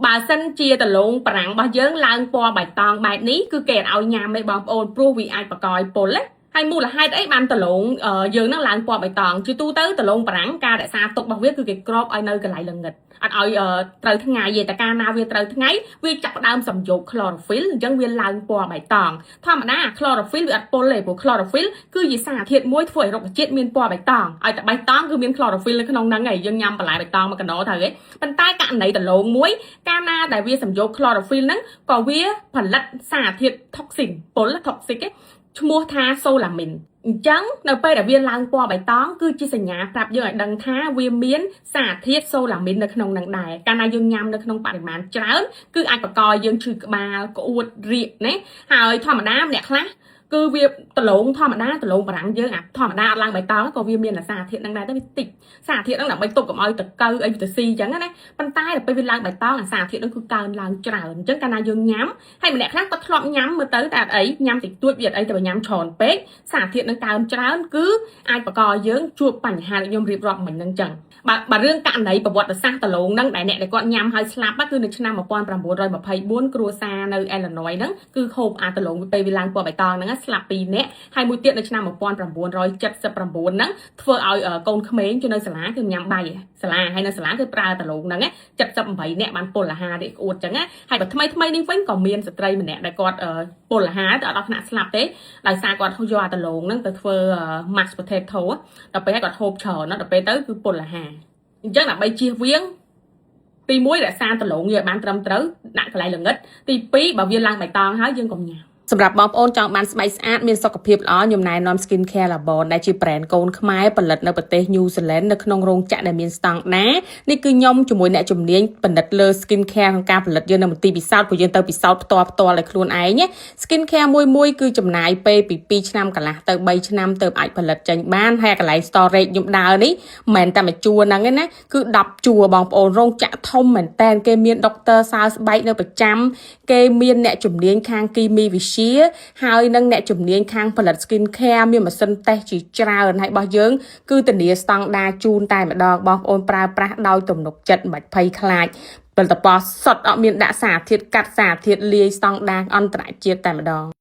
បើសិនជាដំឡូងបារាំងរបស់យើងឡើងពណ៌បៃតងបែបនេះគឺគេអត់ឲ្យញ៉ាំទេបងប្អូនព្រោះវាអាចបង្កឲ្យពុលណាហើយមូលហេតុអីបានដំឡូងយើងនឹងឡើងពណ៌បៃតងជាទូទៅដំឡូងបារាំងការរក្សាទុករបស់វាគឺគេគ្របឲ្យនៅកន្លែងងងឹតអត់ឲ្យត្រូវថ្ងៃទេតែកាលណាវាត្រូវថ្ងៃវាចាប់ផ្ដើមសំយោគ chlorophyll អញ្ចឹងវាឡើងពណ៌បៃតងធម្មតា chlorophyll វាអត់ពុលទេព្រោះ chlorophyll គឺជាសារធាតុមួយធ្វើឲ្យរុក្ខជាតិមានពណ៌បៃតងឲ្យតែបៃតងគឺមាន chlorophyll នៅក្នុងហ្នឹងឯងយើងញ៉ាំបន្លែបៃតងមកកណោត្រូវទេប៉ុន្តែករណីដំឡូងមួយកាលណាដែលវាសំយោគ chlorophyll ហ្នឹងក៏វាផលិតសារធាតុ toxin ពុល toxic ឯងឈ្មោះថា solanine អញ្ចឹងនៅពេលដែលវាឡើងពណ៌បៃតងគឺជាសញ្ញាប្រាប់យើងឲ្យដឹងថាវាមានសារធាតុ solanine នៅក្នុងនឹងដែរកាលណាយើងញ៉ាំនៅក្នុងបរិមាណច្រើនគឺអាចបង្កឲ្យយើងឈឺក្បាលក្អួតរាកណាហើយធម្មតាអ្នកខ្លះគឺវាដំឡូងធម្មតាដំឡូងបារាំងយើងអាធម្មតាអត់ឡើងបៃតងក៏វាមានសារធាតុហ្នឹងដែរតែវាតិចសារធាតុហ្នឹងដើម្បីទប់កុំឲ្យតកៅអីទៅស៊ីអញ្ចឹងណាប៉ុន្តែដល់ពេលវាឡើងបៃតងអាសារធាតុហ្នឹងគឺកើនឡើងច្រើនអញ្ចឹងកាលណាយើងញ៉ាំហើយម្នាក់ខ្លះគាត់ធ្លាប់ញ៉ាំមើលទៅតែអត់អីញ៉ាំតិចតួចវាអត់អីតែបើញ៉ាំច្រើនពេកសារធាតុហ្នឹងកើនច្រើនគឺអាចបង្កឲ្យយើងជួបបញ្ហាដែលខ្ញុំរៀបរាប់មិញហ្នឹងអញ្ចឹងបើបើរឿងករណីប្រវត្តិសាស្ត្រដំឡូងហ្នឹងដែលអ្នកដែលគាត់ញ៉ាំហើយស្លាប់គឺនៅឆ្នាំ1924គ្រួសារនៅអេឡូណយហ្នឹងគឺហូបអាដំឡូងពេលវាឡើងពណ៌បៃតងហ្នឹងស្លាប់2នាក់ហើយមួយទៀតនៅឆ្នាំ1979ហ្នឹងធ្វើឲ្យកូនក្មេងគឺនៅសាលាគឺញ៉ាំបាយសាលាហើយនៅសាលាគឺប្រើដំឡូងហ្នឹង78នាក់បានពុលអាហាររាកក្អួតចឹងណាហើយបើថ្មីថ្មីនេះវិញក៏មានស្ត្រីម្នាក់ដែលគាត់ពុលអាហារទៅអត់ដល់ថ្នាក់ស្លាប់ទេដោយសារគាត់យកអាដំឡូងហ្នឹងទៅធ្វើ mashed potato ដល់ពេលគាត់ហូបច្រើនណាដល់ពេលទៅគឺពុលអាហារអញ្ចឹងដើម្បីជៀសវាងទី1រក្សាដំឡូងយើងឲ្យបានត្រឹមត្រូវដាក់កន្លែងងងឹតទី2បើវាឡើងបៃតងហើយយើងកុំញ៉ាំសម្រាប់បងប្អូនចង់បានស្បែកស្អាតមានសុខភាពល្អខ្ញុំណែនាំ Skin Care Labon ដែលជា brand កូនខ្មែរផលិតនៅប្រទេស New Zealand នៅក្នុងរោងចក្រដែលមានស្តង់ដារនេះគឺខ្ញុំជាមួយអ្នកជំនាញផលិតលើ Skin Care ក្នុងការផលិតយើងនៅមន្ទីរពិសោធន៍ព្រោះយើងទៅពិសោធន៍ផ្ទាល់ផ្ទាល់ឲ្យខ្លួនឯង Skin Care មួយមួយគឺចំណាយពេលពី2ឆ្នាំកន្លះទៅ3ឆ្នាំទៅអាចផលិតចេញបានហើយកន្លែង storage ខ្ញុំដើរនេះមិនមែនតែមួយជួរហ្នឹងទេណាគឺ10ជួរបងប្អូនរោងចក្រធំមែនតែនគេមានដុកទ័រសើស្បែកនៅប្រចាំគេមានអ្នកជំនាញខាងគីមីវិទ្យាហើយនិងអ្នកជំនាញខាងផលិត skin care មានម៉ាស៊ីនតេស្តជាច្រើនហើយរបស់យើងគឺធានាស្តង់ដារជូនតែម្ដងបងប្អូនប្រើប្រាស់ដោយទំនុកចិត្តមិនបាច់ភ័យខ្លាចផលិតផលសុទ្ធអត់មានដាក់សារធាតុកាត់សារធាតុលាយស្តង់ដារអន្តរជាតិតែម្ដង។